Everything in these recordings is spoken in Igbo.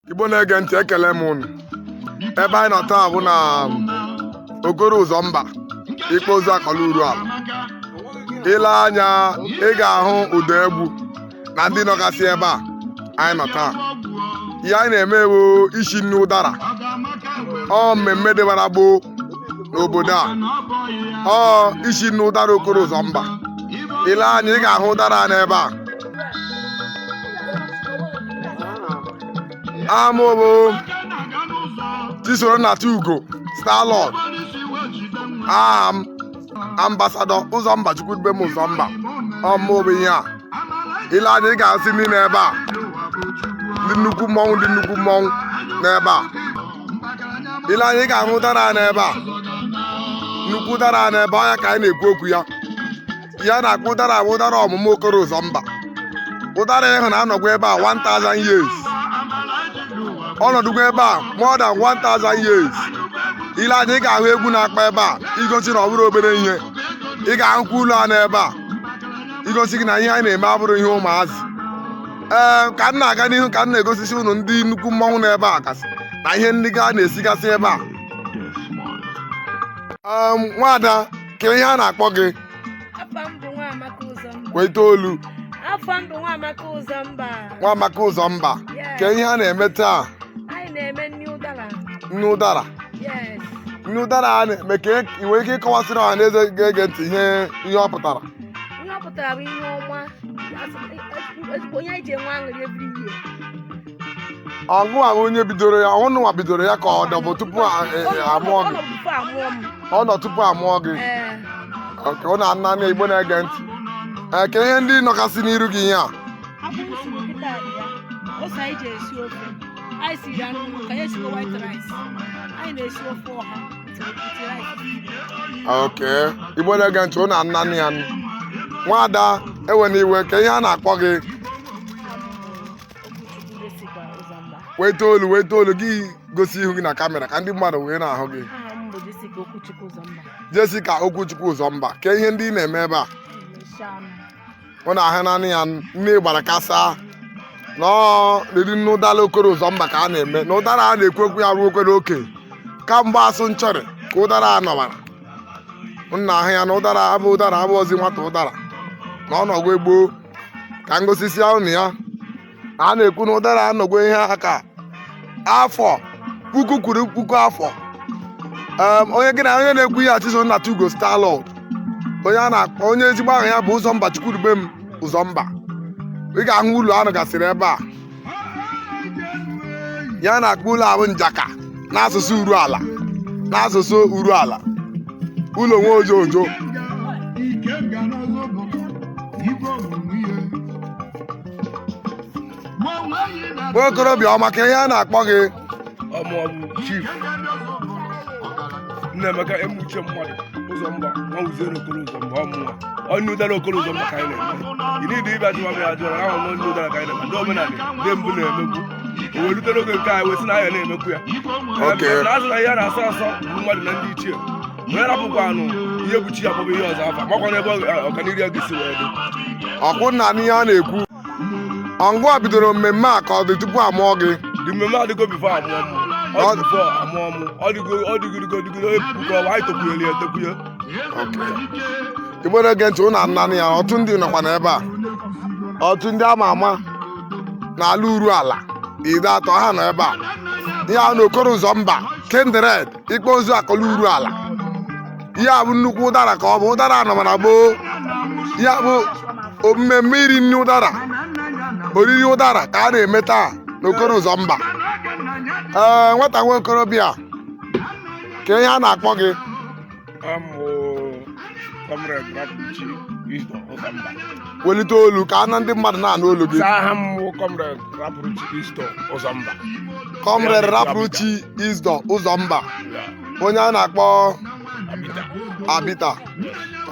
Igbo na-ege ntị, ekele m unu. Ebe anyị nọ taa bụ na Okoro Ụzọmba, Ikpeozu Akọlụ Uruala. I lee anya, ị ga-ahụ ụda egwu na ndị nọgasị ebe a anyị nọ taa. Ihe anyị na-eme bụ isi nri ụdara. Ọ mmemme dịbara gboo n'obodo a, ọ isi nri ụdara Okoro Ụzọmba. I lee anya, ị ga-ahụ ụdara a n'ebe a. Aha m bụ Chisoronna Ugo Starlord. Aha m Ambassador Ụzọmba Chukwudubem Ụzọmba. Ọ mụ bụ ihe a. I lee anya, ị ga-asị ndị n'ebe a, ndị nnukwu mmọnwụ, ndị nnukwu mmọnwụ n'ebe a. I lee anya, ị ga-ahụ ụdara a n'ebe a, nnukwu ụdara a n'ebe a, ya ka anyị na-ekwu okwu ya. Ihe a na-akpọ ụdara bụ ụdara ọmụmụ Okoro Ụzọmba. Ụdara ịhụ na anọgwa ebe a 1000 years, ọ nọdụgwa ebe a more than 1000 years. I lee anya, ị ga-ahụ egwu na-akpa ebe a, igosi na ọ bụrụ obere ihe. Ị ga-ahụkwa ụlọ a n'ebe a, igosi gị na ihe anyị na-eme abụrụ ihe ụmụazị. Ee, ka m na-aga n'ihu, ka m na-egosisi unu ndị nnukwu mmọnwụ n'ebe a kasị na ihe ndị ga na-esigasị ebe a. Nwada, ka ihe a na-akpọ gị? Afa m bụ Nwaamaka Ụzọmba. Weta olu. Afa m bụ Nwaamaka Ụzọmba. Nwaamaka Ụzọmba. Yes. Ka ihe a na-eme taa? Anyị na-eme nri ụdara. Nri ụdara? Yes. Nri ụdara a na-eme, ka ị nwere ike ịkọwasịrị ọha na eze ga-ege ntị ihe ọ pụtara? Ihe ọ pụtara bụ ihe ọma. Ezigbo onye anyị ji enwe aṅụrị every year. Ọgụ ahụ, onye bidoro ya, ọnụnwa bidoro ya, ka ọ dọbụ tupu amụọ Ọ gị? nọ before amụọ m. Ọ nọ tupu amụọ gị? Ee. Okay, ọ na-ana na Igbo na-ege ntị. Ee, ka ihe ndị nọkasị n'iru gị ihe a? Akwụ m siri kịta dị ya. Ose anyị ji esi ofe. Anyị siri anụ ka anyị esiko white rice. Anyị na-esi ofe ọha with rice. Okay, Igbo na-ege ntị, ọ na-ana ya nụ. Nwada, ewena iwe, ka ihe a na-akpọ gị? Okwuchukwu Jessica Ụzọmba. Weta olu, weta olu gị, gosi ihu gị na camera ka ndị mmadụ wee na-ahụ gị. Aha m bụ Jessica Okwuchukwu Ụzọmba. Jessica Okwuchukwu Ụzọmba, ka ihe ndị ị na-eme ebe a? Na-esi anụ. Ọ na-ahụ naanị ya nne gbara kasa na ọ nne ụdara Okoro Ụzọmba ka a na-eme na ụdara a na-ekwu okwu ya ruo okwere oke kamgbe asụ nchọrị ka ụdara a nọbara nna ahụ ya na ụdara abụ ụdara abụ ozi nwata ụdara na ọnọgwe gboo ka ngosisi ụnụ ya na a na-ekwu na ụdara anọgwe ihe aka afọ puku kwuru puku afọ. Onye gị na onye na-ekwu ihe a, Chizonna Tugo Starlord, onye a na-akpọ onye ezigbo aha ya bụ Ụzọmba Chukwudubem Ụzọmba. Ị ga-ahụ ụlọ anụ gasịrị ebe a. Ya na-akpọ ụlọ ahụ njaka n'asụsụ Uruala, n'asụsụ Uruala, ụlọ nwe ojojo. Nwa okorobịa ọma, ka ihe a na-akpọ gị? Ọmụ bụ Chief Nnaemeka Emuche mmadụ Ụzọmba nwa Uziere Okoro Ụzọmba. Ọmụnwa onye ụdara Okoro Ụzọmba ka anyị na-eme. Ị niile ịbịa jụwa m ya ajụọ na ahụ onye ụdara ka anyị na-eme. Ndị omenala ndị mbụ na-emekwu, o wee rute n'oge nke anyị wee sị na anyị na-emekwu ya. Na azụ na ihe a na-asọ asọ bụ mmadụ na ndị ichie onye rapụkwanụ ihe bụ chi ya kpọbụ ihe ọzọ afa makwa n'ebe ọganihu ya ga-esi wee dị. Ọkwụ nna n'ihe a na-ekwu, ọngụ a bidoro mmemme a ka ọ dị tupu amụọ gị? Dị mmemme adịgo before amụọ m. Ọ dị before amụọ m. Ọ dịgo, ọ dịgịrịgo dịgịrị ebuka ọ anyị tokwunyere ya etokwunye. Igbo na-ege ntị, ụnụ ananị ya. Ọtụ ndị nọkwa n'ebe a, ọtụ ndị ama ama n'ala Uruala Ideato ha nọ ebe a. Ihe a n'Okoro Ụzọmba Kindred, Ikpeozu Akọlụ Uruala. Ihe a bụ nnukwu ụdara ka ọ bụ ụdara anọmara gboo. Ihe a bụ mmemme iri nri ụdara, oriri ụdara ka a na-eme taa n'Okoro Ụzọmba. Ee, nwata nwa okorobịa, ka ihe a na-akpọ gị? Amụ Comrade Rapuchi Isdor Ụzọmba. Welite olu ka ana ndị mmadụ na-anụ olu gị. Aha m bụ Comrade Rapuchi Isdor Ụzọmba. Comrade Rapuchi Isdor Ụzọmba, onye a na-akpọ Abita. Abita.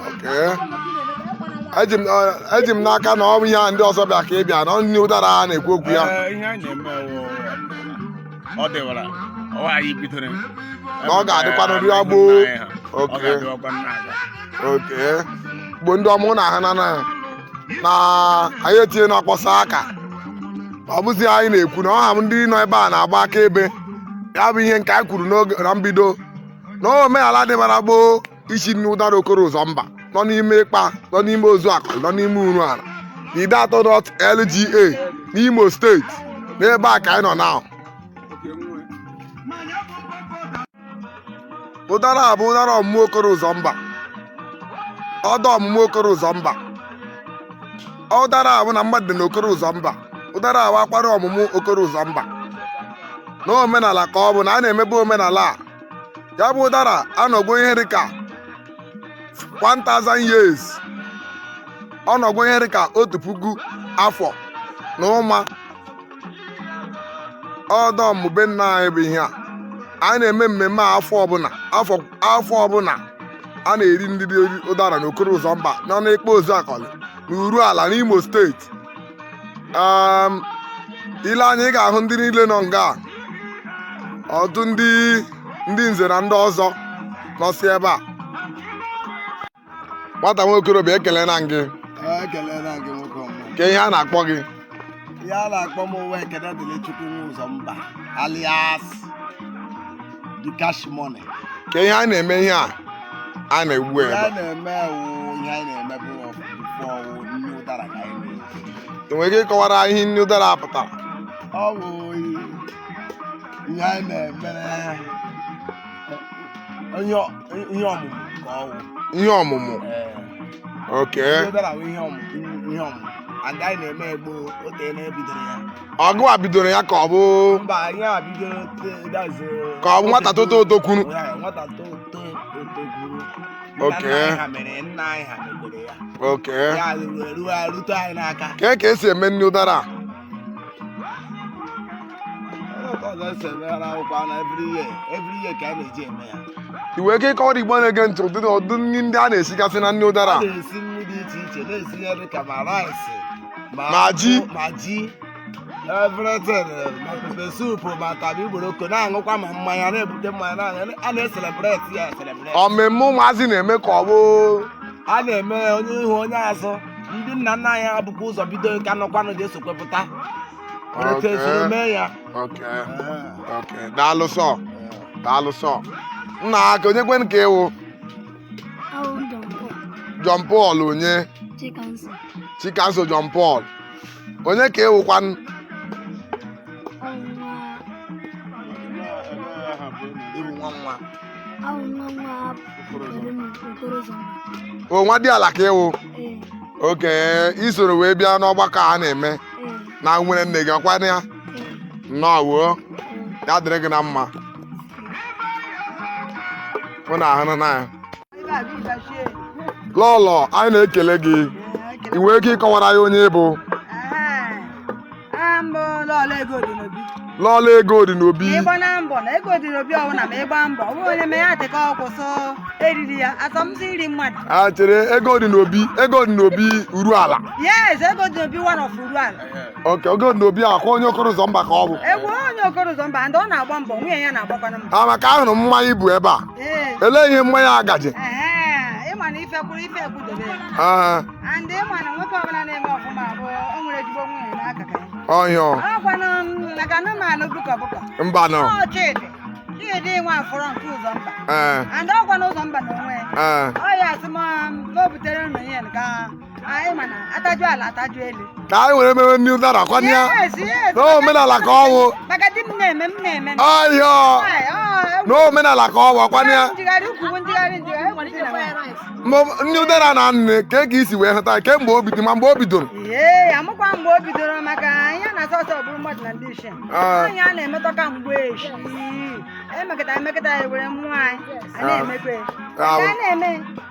Okay. Eji m n'aka na ọ bụ ihe a ndị ọzọ bịa ka ị bịa na nri ụdara a na-ekwu okwu ya. Ihe a na-eme wụ ọ dịwara ọwa anyị bidoro Na ọ ga-adịkwa n'ụdị agboo. Ọ ga-adịwakwa nna-aga. Okay. Igbo ndị ọmụ na ahụ na na anyị etinye n'ọkpọsa aka. Ọ bụzi anyị na-ekwu na ọha ndị nọ ebe a na-agba akaebe. Ya bụ ihe nke anyị kwuru n'oge na mbido na omenala dịbara gboo, isi nri ụdara Okoro Ụzọmba nọ n'ime Ịkpa, nọ n'ime Ozuakọlị, nọ n'ime Uruala, Ideato North LGA n'Imo steeti. N'ebe a ka anyị nọ na ụdara a bụ ụdara ọmụmụ Okoro Ụzọmba, ọdọ ọmụmụ Okoro Ụzọmba. Ụdara a bụ na mmadụ dị n'Okoro Ụzọmba. Ụdara a bụ akwara ọmụmụ Okoro Ụzọmba na omenala ka ọ bụ na a na-emebe omenala a. Ya bụ ụdara anọgwo ihe dịka 1000 years, ọ nọgwo ihe dịka 1000 afọ na ụma. Ọdọ ọmụbe nna anyị bụ ihe a anyị na-eme mmemme a afọ ọbụla, afọ afọ ọbụla a na-eri ndị dị ụdara n'Okoro Ụzọmba nọ n'Ịkpa Ozuakọlị na Uruala n'Imo steeti. Ile anya, ị ga-ahụ ndị niile nọ nga a, ọtụtụ ndị nze na ndị ọzọ nọsi ebe a. Nwata nwa okorobịa, ekele na gị. Ekelela gị, nwoke ọma. Ka ihe a na-akpọ gị? Ihe a na-akpọ m ụwa, Ekene dịrị Chukwu Ụzọmba, alias the cash money. Ka ihe a na-eme, ihe a a na-egbu Ihe ebe a na-eme wụ, ihe anyị na-eme bụ before wụ nri ụdara ka anyị na-eri. Ị nwere ike ịkọwara ihe nri ụdara pụtara? Ọ bụ ihe anyị na-emere onye, ihe ọmụmụ ka ọ wụ. Ihe ọmụmụ? Ee. Okay. Nri ụdara wụ ihe ọmụmụ, ihe ọmụmụ, and anyị na-eme egbo ote na-ebidoro ya. Ọgụwa bidoro ya ka ọ bụ? Mba, ihe a bidoro that's Ka ọ bụ nwata toto otokwuru? Ya, nwata toto otokwuru. Okay. Nna anyị ha mere, nna anyị ha mekwere ya. Ya ruo rute anyị n'aka. Kee ka esi eme nri ụdara a? Otu ọzọ esi eme ya n'akwụkwọ na every year, every year ka a na-eji eme ya. Ị nwere ike ịkọwara Igbo na-ege ntị ụdịdị ụdị nri ndị a na-esigasị na nri ụdara A a? na-esi nri dị iche iche, na-esi ihe dị ka ma rice, Ma ji. Ma ji, everything, ma pepper soup, ma tabi igboroko, na-aṅụkwa ma mmanya, na-ebute mmanya, na-aṅụ. A na-ecelebrate ya ecelebrate. Ọ mmemme ụmụazị na-eme ka ọ bụ? A na-eme ya onye ihu onye azụ. Ndị nna nna anyị abụkwa ụzọ bido ka nọkwanụ ga-esokwepụta otu esoro mee ya. Okay, daalụ sọ, daalụ sọ. Nna aka, onye kwen ka ịwụ? Awụ m John Paul. John Paul onye? Chikamso. Chikamso John Paul. Onye ka ịwụkwan? Awụ nwa. Ịbụ nwa nwa. Awụ nwa nwa Okoro Ụzọmba. O nwa dị ala ka ịwụ? Ee. Okay, isoro wee bịa n'ọgbakọ a na-eme Ee. na nwere nne gị ọkwa ya? Ee. Nnọọ wuo, ya dịrị gị na mma. Mụ na ahụ na ya. Lọlọ, anyị na-ekele gị. Ị nwere ike ịkọwara ya onye ị bụ? Aha mbụ, Lọlọ Ego dị n'obi. Lọlọ Ego dị n'obi. Ma ịgba na mbọ na ego dị n'obi ọbụla, ma ịgba mbọ ọ bụrụ onye mee ya dị ka ọkwụsụ eriri ya asọmpi iri mmadụ. A chere, Ego dị n'obi, Ego dị n'obi Uruala? Yes, Ego dị n'obi one of Uruala. Okay, Ego dị n'obi akwa onye Okoro Ụzọmba ka ọ bụ? Egwu onye Okoro Ụzọmba, ndị ọ na-agba mbọ, nwunye ya na-agbakwana mbọ. A maka ahụrụ m mmanya ibu ebe a. Ee. Elee ihe mmanya a gaje? Ehe, ịma na ife kwuru ife ekwudobe ya. And ịma na nwoke ọbụla na-eme ọfụma bụ o nwere ezigbo nwunye n'akụkụ ya. Ọhịa. Ọkwanụ maka anụmanụ bụkọ bụkọ. Mbanụ. Ọ Chidi, Chidi nwa afọrọ nke Ụzọmba. And ọkwa na Ụzọmba na onwe ya. Ọ ya asị m na o butere unu ihe nke anyị ma na ataju ala ataju elu. Ka anyị were mewe nri ụdara kwanye ya. Yes. Na omenala ka ọ wụ. Maka di m na-eme, m na-eme. Ọhịa. Ee, ọ, Na omenala ka ọ wụ kwanye ya. Njigharị ukwu bụ njigharị njigharị egwu dị na nwaanyị. Nri ụdara na nne ka ka isi wee hụta ya kemgbe o bido, ma mgbe o bidoro? Ee, amụkwa mgbe o bidoro, maka ihe na-asọ ọsọ bụrụ mmadụ na ndị ichie. Ah. Anyị a na-emetọ ka mgbe echi emekọta emekọta ya were mmụọ anyị a na-emekwa ya. Ah. Ka a na-eme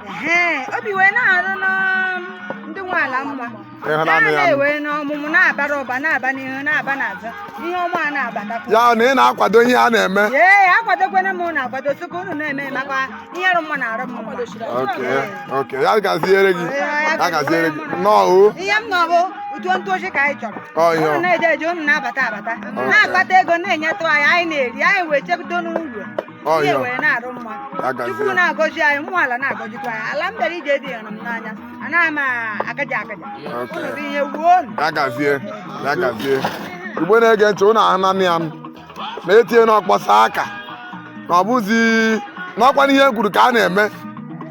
ehe, obi wee na-arụ na ndị nwe ala mma. Ịhụnanya ya. Na-ewe n'ọmụmụ na-abara ụba, na-aba n'ihu, na-aba n'azụ, ihe ọma a na-abatakwa. Ya na ị na-akwado ihe a na-eme? Ee, akwadokwana m na akwado sịka unu na-eme maka ihe arụ mma na-arụ m mma. Okay, ya gaziere gị, ya gaziere gị, nnọọ o. Ihe m nọ bụ uto ntụochi ka anyị chọrọ. Ọ, ihe Unu na-eje eje, unu na-abata abata, na-akpata ego, na-enyetụ anyị, anyị na-eri, anyị wee chebido n'uru. Ọ, ihe ihe. wee na-arụ mma. Ya gazie. Chukwu na-agọzi anyị, mmụọ ala na-agọzikwa anyị. Ala m bịara ije dị ya m n'anya, anaghị m akaja akaja. Okay. Unu bụ ihe wuo unu. Ya gazie, ya gazie. Igbo na-ege ntị, ụnụ ahụ naanị ya na etinye n'ọkpọsa aka na ọ bụzi n'ọkwa n'ihe kwuru ka a na-eme,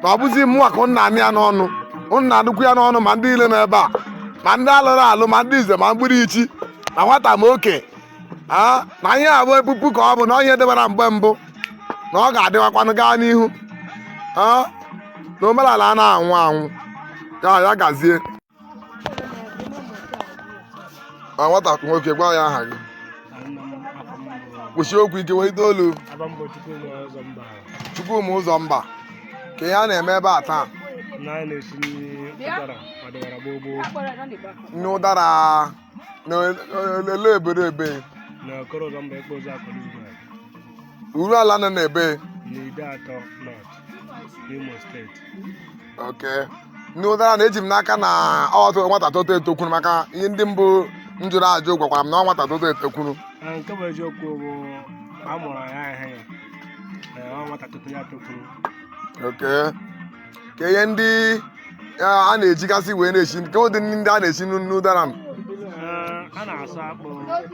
na ọ bụzi mụnwa ka ụnụ na-anị ya n'ọnụ, ụnụ na-adụkwu ya n'ọnụ, ma ndị niile nọ ebe a, ma ndị alụrụ alụ, ma ndị nze, ma mgburu ichi, ma nwata, ma oke a, na ihe a bụ epupu ka ọ bụ na ihe debara mgbe mbụ, na ọ ga-adịwakwanụ gaa n'ihu, a na omenala a na-anwụ anwụ. Ya ya gazie. A nwata nwoke, gwa ya aha gị. Kwụsị okwu ike, welite olu. Chukwuma Ụzọmba. Ka ihe a na-eme ebe a taa? Na anyị na-esi nri ụdara ọdịwara gboo gboo. Nri ụdara na ele ebere ebe? Na Okoro Ụzọmba, Ikpe Ụzọ Akọrọ Ugbu a. Uru ala nọ n'ebe? N'Ideato North, n'Imo Steeti. Ok, nri ụdara na eji m n'aka na ọtụ nwata toto etokwuru, maka ihe ndị mbụ m jụrụ ajụ gwakwara m na ọ nwata toto etokwuru. Na nke bụ eziokwu bụ a mụrụ anyị ahịa ya na ọ nwata toto ya tokwuru. Ok, ka ihe ndị a na-ejigasị wee na-esi, nke ụdị nri ndị a na-esi n'ụdara? Ee, a na-asụ akpụ,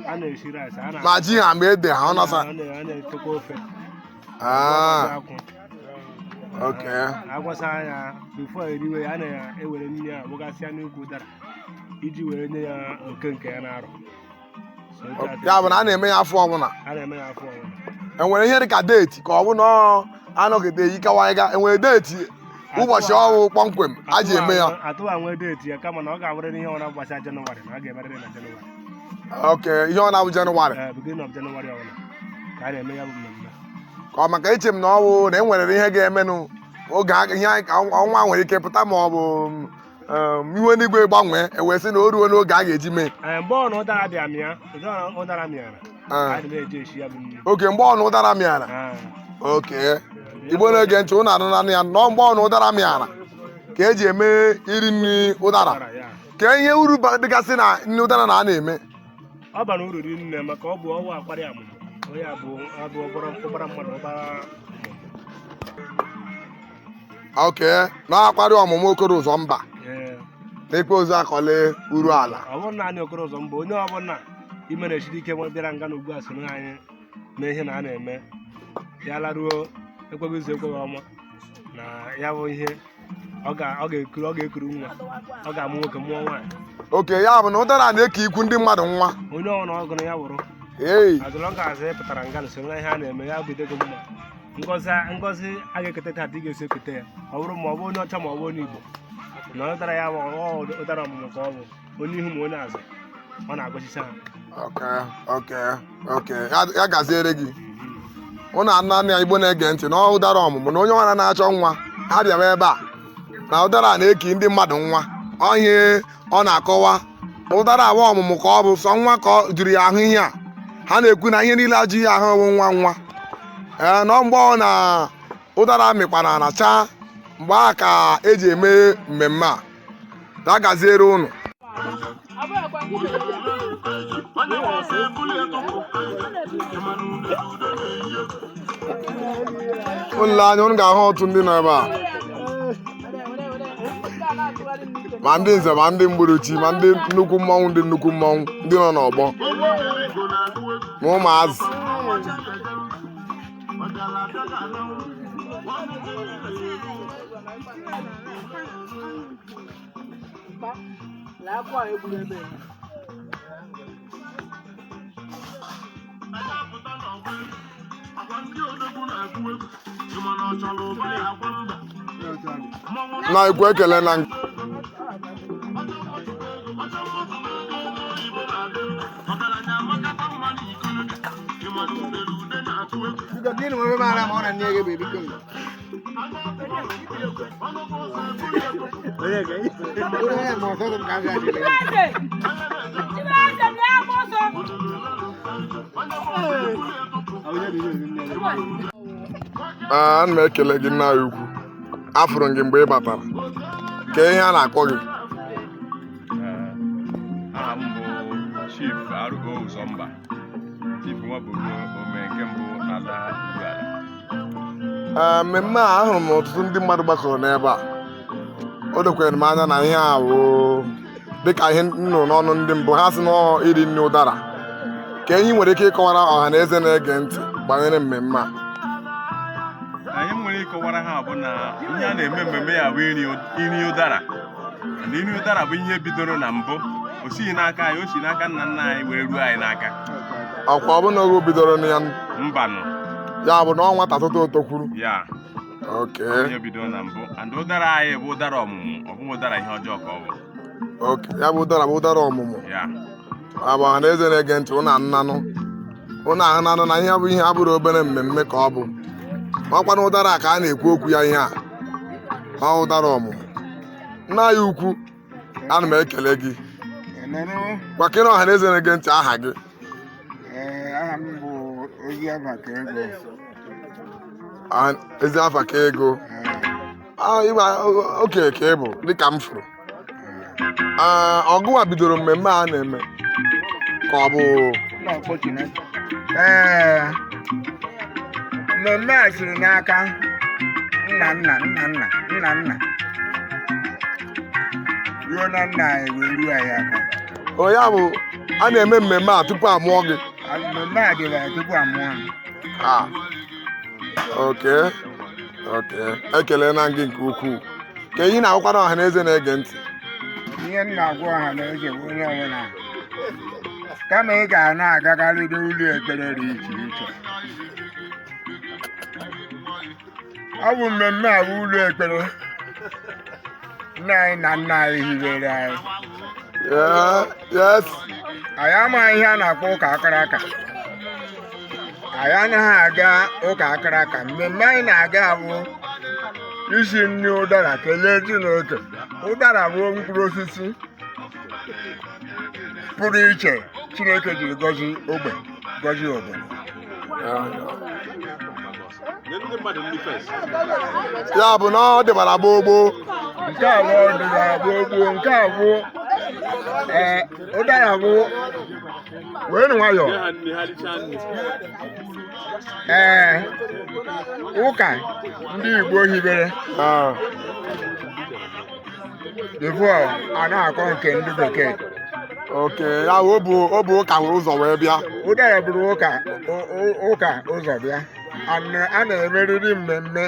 a na-esi rice, a na ma ji ha, ma ede ha, ọ nasa. A na-etekwa ofe. Ah, akwụ. Ok. Agwasa ya before eriwe ya, a na-ewere nri a wụgasịa n'ukwu ụdara iji were nye ya oke nke ya na-arụ. So, otu a ka Ya bụ na a na-eme ya afọ ọbụla? A na-eme ya afọ ọbụla. Enwere ihe dịka date, ka ọ bụ na ọ anọgide yikawaiga, enwere date, ụbọchị ọwụ kpọmkwem a ji eme ya? Atụwa nwee date ya, kama na ọ ga-abụrịrị ihe ọ na-agbasa Jenụwarị, na a ga-emerịrị na Jenụwarị. Ok, ihe ọ na-abụ Jenụwarị. Ee, beginning of Jenụwarị ọbụla ka a na-eme ya bụ mmemme. Ka ọ maka eche m na ọwụ na enwere ihe ga-emenụ oge ihe ọnwa nwere ike pụta, ma ọ bụ ihu eluigwe gbanwee, ewee sị na o ruo n'oge a ga-eji mee. Ee, mgbe ọ na ụdara bịa mịa, ụdara ụdara mịara, a na-eji esi ya bụ nri. Oge mgbe ọ na ụdara mịara. Ee. Oke, Igbo na-ege ntị, ụnụ anụnanụ ya nọ, mgbe ọ na ụdara mịara ka eji eme iri nri ụdara. Ụdara ya. Ka ihe uru dịgasị na nri ụdara na a na-eme? Ọ bara uru rinne, maka ọ bụ ọnwa akwari amụmụ, onye abụ abụ ọbara ọbara mmadụ ọbara ọmụmụ. Oke, na akwari ọmụmụ Okoro Ụzọmba. Ee. N'Ikpe Ozu Akọle, Uru Ala. Ọ bụrụ naanị Okoro Ụzọmba, onye ọbụla ime na-esiri ike bịara nga n'ugbu a soro anyị mee ihe na a na-eme ya, laruo ekweghị ụzọ, ekweghị ọma na ya bụ ihe ọ ga-ekuru nwa, ọ ga-amụ nwoke, mụọ nwaanyị. Oke, ya bụ na ụdara na-eke ikwu ndị mmadụ nwa? Onye ọbụla ọ gụrụ ya wụrụ. Ei. Azụlọ nga azụ pụtara nga na soro ihe a na-eme ya bụ idego mma, ngozi ngozi a ga-eketa tata, ị ga-esi eketa ya, ọ bụrụ ma ọ bụ onye ọcha ma ọ bụ onye Igbo, na ụdara ya bụ ọ ụdara ọmụmụ ka ọ bụ onye ihu ma onye azụ, ọ na-agọchicha ha. Ok, ya gaziere gị. Ụnụ anụ ya, Igbo na-ege ntị, na ụdara ọmụmụ, na onye ọra na-achọ nwa ha bịawa ebe a, na ụdara na-eki ndị mmadụ nwa. Ọ ihe ọ na-akọwa na ụdara awa ọmụmụ ka ọ bụ sọ nwa ka ọ juru ya ahụ. Ihe a ha na-ekwu na ihe niile ajụghị ahụ bụ nwa nwa. Ee, na mgbe ọ na ụdara mịkwara na chaa, mgbe a ka eji eme mmemme a. Ya gaziere ụnụ. Unu lee anya, unu ga-ahụ otu ndị nọ ebe a, ma ndị nze, ma ndị mgburuchi, ma ndị nnukwu mmọnwụ, ndị nnukwu mmọnwụ, ndị nọ n'ọgbọ, ma ụmụazị. Na ekwu ekele na Biko, gịnị nwere ebe ara ma ọ na nne gị bụ biko? Onye ma ọsọ m ka a ga-adị. Chibueze! Chibueze, bịa gba ọsọ! Ee, ana m ekele gị, nna ya ukwu. Afụrụ m gị mgbe ị batara. Ka ihe a na-akpọ gị? Aha m bụ Chief R.O. Ụzọmba, Chief Nwaburu Ome nke mbụ n'ala Uruala. Ee, mmemme a, ahụrụ m ọtụtụ ndị mmadụ gbakọrọ n'ebe a. O dokwere m anya na ihe a wụ dịka ihe m nụrụ n'ọnụ ndị mbụ, ha sị na iri nri ụdara. Ka ihe ị nwere ike ịkọwara ọha na eze na-ege ntị banyere mmemme a? Anyị nwere ịkọwara ha bụ na ihe a na-eme mmemme ya bụ iri ụdara. Na iri ụdara bụ ihe bidoro na mbụ, o sighi n'aka anyị, o si n'aka nna nna anyị wee ruo anyị n'aka. Ọkwa ọ bụ na oge bidoro na ya? Mbanụ. Ya bụ na ọ nwata tụtụ ụtọ kwuru. Ya. Ihe bidoro na mbụ, and ụdara anyị bụ ụdara ọmụmụ, ọ bụghị ụdara ihe ọjọọ ka ọ bụ. Okay, ya bụ ụdara bụ ụdara ọmụmụ. Ya. Abụ ọha na eze na-ege ntị, ụnụ ananụ, ụnụ ahụnanụ na ihe bụ ihe abụrụ obere mmemme ka ọ bụ. Ọkwa na ụdara a ka a na-ekwu okwu ya, ihe a ọ ụdara ọmụmụ. Nna anyị ukwu, ana m ekele gị. Gwakere ọha na eze na-ege ntị aha gị. Ee, aha m bụ Oziọma ka ego. Ezi afa ka ego. Ịgba okenye ka ị bụ dịka m fụrụ. Ọgụwa bidoro mmemme a na-eme ka ọ bụ? Ee, mmemme a siri n'aka nna nna nna nna nna nna ruo na nna anyị wee ruo anyị aka. O ya bụ a na-eme mmemme a tupu a mụọ gị? Mmemme a dịbara tupu a mụọ m. Ah, okay, ekele na gị nke ukwuu. Ka ihe na-agwakwara ọha na eze na-ege ntị? Ihe m na-agwa ọha na eze bụ onye ọbụla, kama ị ga na-agagharị n'ụlọ ekpere dị iche iche, ọ bụ mmemme a bụ ụlọ ekpere nna anyị na nna anyị hiwere anyị. Anyị amaghị ihe a na-akpọ ụka akara aka. Anyị anaghị aga ụka akara aka. Mmemme anyị na-aga abụ isi nri ụdara kelee Chineke. Ụdara bụ mkpụrụ osisi pụrụ iche Chineke jiri gọzie ogbe, gọzie obodo. Ya bụ na ọ dịbara gboo gboo. Nke a bụ ọdịbara gboo gboo. Nke a bụ ee ụdara bụ wee nwayọọ. Ee, ụka ndị Igbo hibere before a na-akọ nke ndị bekee. Okay, ya bụ o bụ ụka wee ụzọ wee bịa. Ụdara bụrụ ụka ụzọ bịa. A na-emerịrị mmemme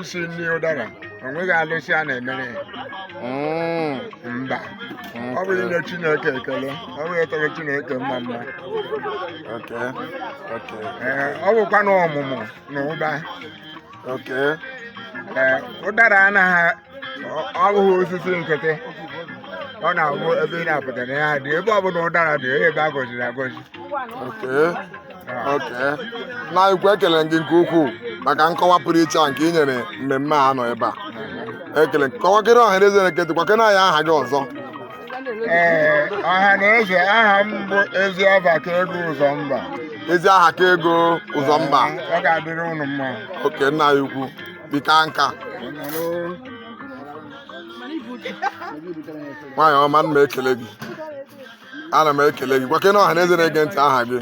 isi nri ụdara. O nweghị alụsị a na-emere ya. Mba, ọ bụ inye Chineke ekele, ọ bụ ịtụrụ Chineke mma mma. Ee, ọ bụkwa na ọmụmụ na ụba. Ee, ụdara anaghị ọ bụghị osisi nkịtị. Ọ na-abụ ebe ị na-apụtara ya dị, ebe ọbụla ụdara dị, ebe a gọziri agọzi. Okay, na ikwu ekele gị nke ukwuu maka nkọwa pụrụ iche a nke ị nyere mmemme a nọ ebe a. Ekele. Kọwakere ọha na eze na-ege ntị, gwakere anyị aha gị ọzọ. Ee, ọha na eze, aha m bụ Eziọba ka ego Ụzọmba. Ezi aha ka ego Ụzọmba. Ọ ga-adịrị ụnụ mma. Okay, nna ya ukwu, bika nka nwaanyị ọma, ana m ekele gị, ana m ekele gị. Gwakere ọha na eze na-ege ntị aha gị.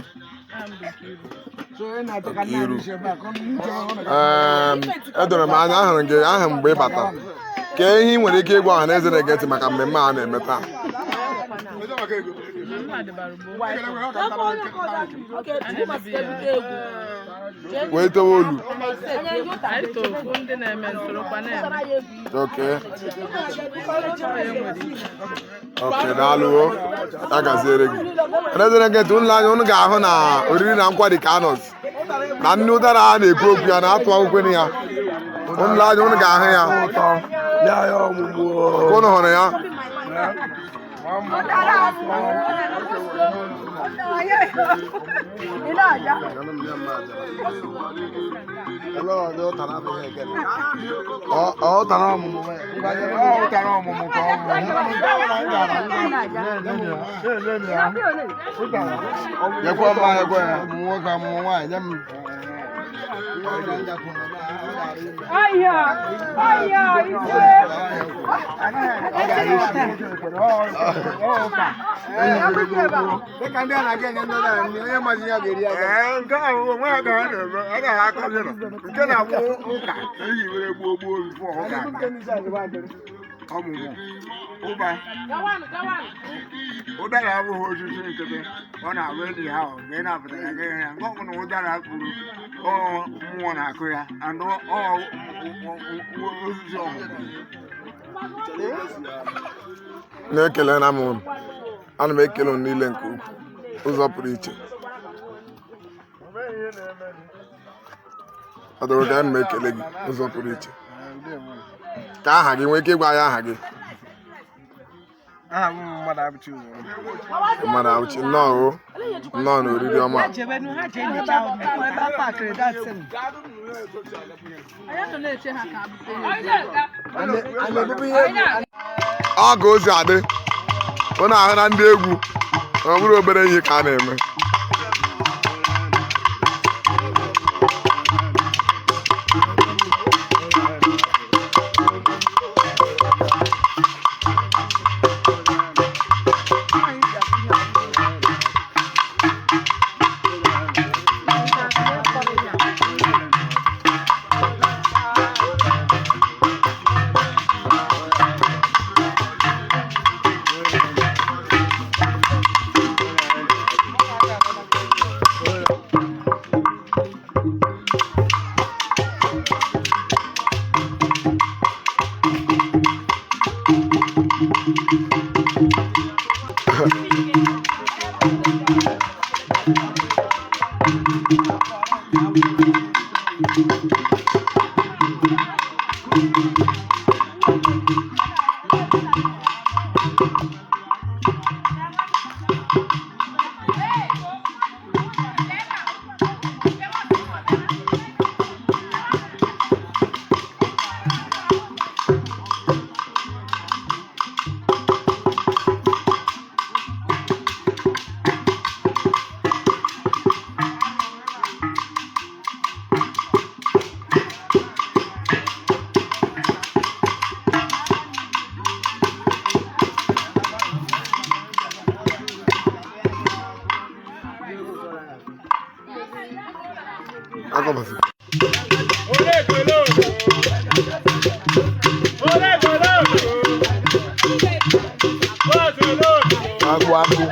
Iru edoro m anya, ahụrụ gị ahụ mgbe ị batara. Kee ihe ị nwere ike ịgwa ọha na eze na-ege ntị maka mmemme a na-eme taa? Wee towe olu. Okay, daalụ, ya gaziere gị. Eze na-ege ntị, ụlọ anya unu ga-ahụ na oriri na nkwari ka anọzi na nne ụdara a na-ekwu okwu ya na-atụ akwụkwọ ya. Ụlọ anya unu ga-ahụ ya ka unu hụrụ ya. Ọ tara ọmụmụ. Ọ tara ọmụmụ ka ọ bụ. Nyekwa m nyekwa ya ụmụ nwoke, ọmụmụ nwaanyị nye m. Dịka ndị a na-aga enye ndị ọrịa nri, onye mazi ya ga-eri ya. Ee, nke a bụ onwe ha ka ha na-eme, ọ gaghị akọzi nọ. Nke na-abụ ụka ehiwere gboo gboo before ụka ọmụmụ. Ụba ụdara abụghị osisi nkịtị. Ọ na-abụ enyi ha ọ mgbe ị na-apụtara gị ya nke ọ bụla ụdara kpuru, ọ mmụọ na-akụ ya and ọ osisi ọmụmụ. Na-ekele na m unu. Ana m ekele unu niile nke ukwuu ụzọ pụrụ iche. Ọdụrụ ka ana m ekele gị ụzọ pụrụ iche. Ka aha gị nwee ike ịgwa ya aha gị. Aha m mmadụ abụchi ụzọ. Mmadụ awụchi, nnọọ o, nnọọ na oriri ọma. Jebenu ha jee nyocha ebe a pakịrị datin. Ọ ka o si adị, ụnụ ahụ na ndị egwu ọ bụrụ obere ihe ka a na-eme. Akọbasị. Agụ agụ.